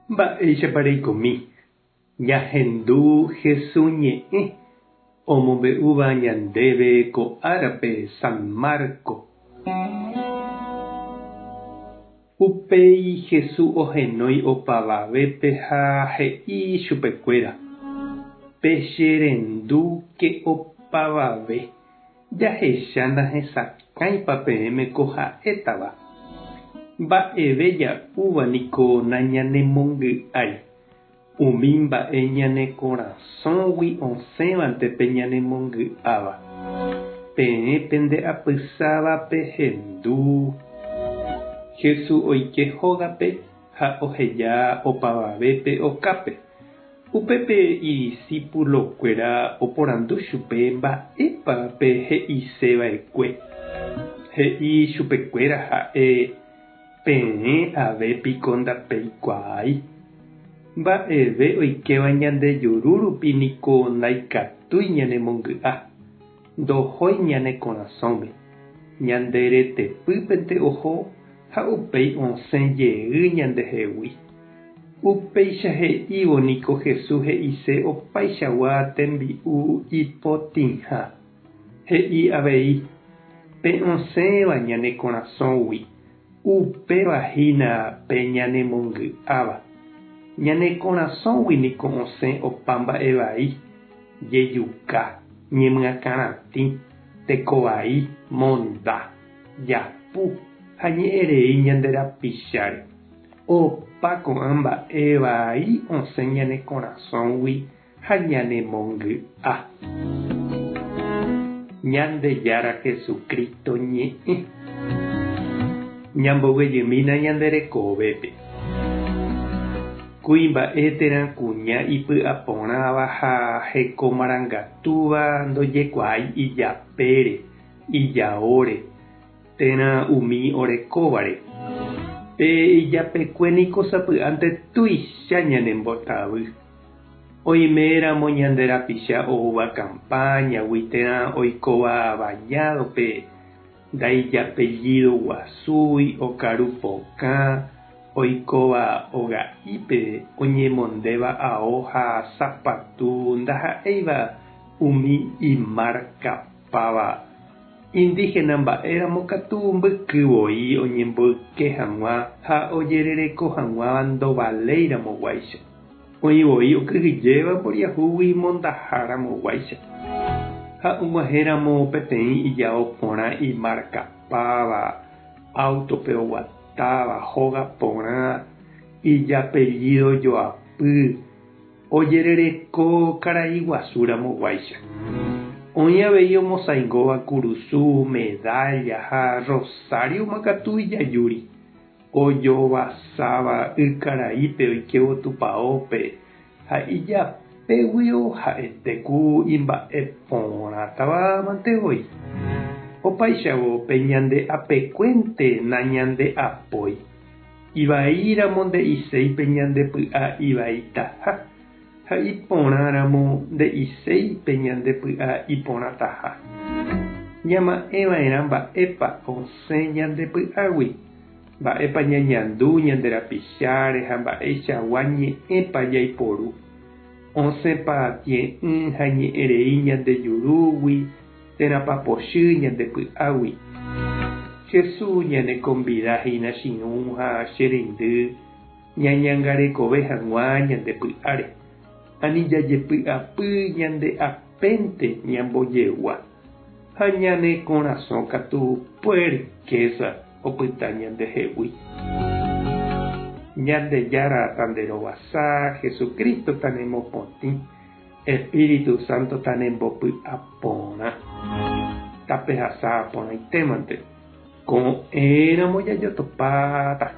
Mba'éichapa reikomi? Ñahendu Hesu ñe'ẽ omombe'úva ñandéve ko árape San Marco. Upéi Hesu ohenói opavavépe ha he'i chupekuéra, Pecherendúke opavave. Jahecha nahesakãipa peẽme ko ha'étava. Mba'eve ja'úva niko nañanemongy'ái. Umi mba'e ñane korasõgui osẽvante pe ñanemongy'áva. Peẽ pende apysáva pehendu. Jesús oike hógape ha oheja opavavépe okápe. Upépe idisípulokuéra oporandu chupe mba'épa pe he'ise va'ekue. He'i chupekuéra ha'e, Peẽ ave piko ndapeikuaái? Mba'eve oikéva ñande juru rupi niko ndaikatúi ñanemongy'a, ndohói ñane korasõme, ñande retepýpente oho ha upéi osẽ jey ñandehegui. Upéicha he'ívo niko Jesús he'ise opaichagua tembi'u ipotĩha. He'i avei, Pe osẽva ñane korasõgui, upéva hína pe ñanemongy'áva. Ñane korasõgui niko osẽ opa mba'e vai, jejuka, ñemyakãratĩ, teko vai, monda, japu ha ñe'ẽrei ñande rapicháre. Opa ko'ã mba'e vai osẽ ñane korasõgui ha ñanemongy'a. Ñandejára Jesucristo ñe'ẽ. Ñamboguejymína ñande rekovépe. Kuimba'e térã kuña ipy'aporãva ha hekomarangatúva ndojekuaái ijapére, ijaóre, térã umi orekóvare. Pe ijapekue niko sapy'ánte tuicha ñanembotavy. Oiméramo ñande rapicha oúva kampáñagui térã oikóva bañádope, ndaijapellído guasúi, okaru pokã, oikóva oga'ípe, oñemondéva ao ha sapatu ndaha'éiva umi imárkapáva. Indígena mba'éramo katu mbyky voi oñemboyke hag̃ua ha ojerereko hag̃ua ndovaléiramoguáicha. Oĩ voi okyhyjéva mboriahúgui mondaharamoguáicha. Ha og̃uahẽramo peteĩ ijao porã imarkapáva, áutope oguatáva, hóga porã, ijapellído joapy, Ojerereko karai guasu ramo guáicha. Oĩ avei omosaingóva kurusu, medálla ha rrosárioma katu ijajúri, ojovasáva ykaraípe oikévo tupaópe ha ijapéguio ha'ete ku imba'e porãtava mante voi. Opáichavo pe ñande apekuénte nañande'apói. Ivai ramo nde'iséi pe ñande py'a ivaitaha, ha iporã ramo nde'iséi pe ñande py'a iporãtaha. Ñama'ẽ va'erã mba'épa osẽ ñande py'águi, mba'épa ñañandu ñande rapicháre ha mba'eichagua ñe'ẽpa jaiporu. Osẽpa tie'ỹ ha ñe'ẽ rei ñande jurúgui térãpa pochy ñande py'águi. Jesús ñanekonvida hína chi'ũ ha che reindy ñañangarekove hag̃ua ñande py'áre. Ani jajepy'apy ñande apénte ñambojegua, ha ñane korasõ katu puerkésa opyta ñandehegui. Ñandejára tanderovasa, Jesucristo tanemopotĩ. Espíritu Santo tanembopy'a porã. Tapehasa porãitémante. Ko'ẽramo jajotopáta.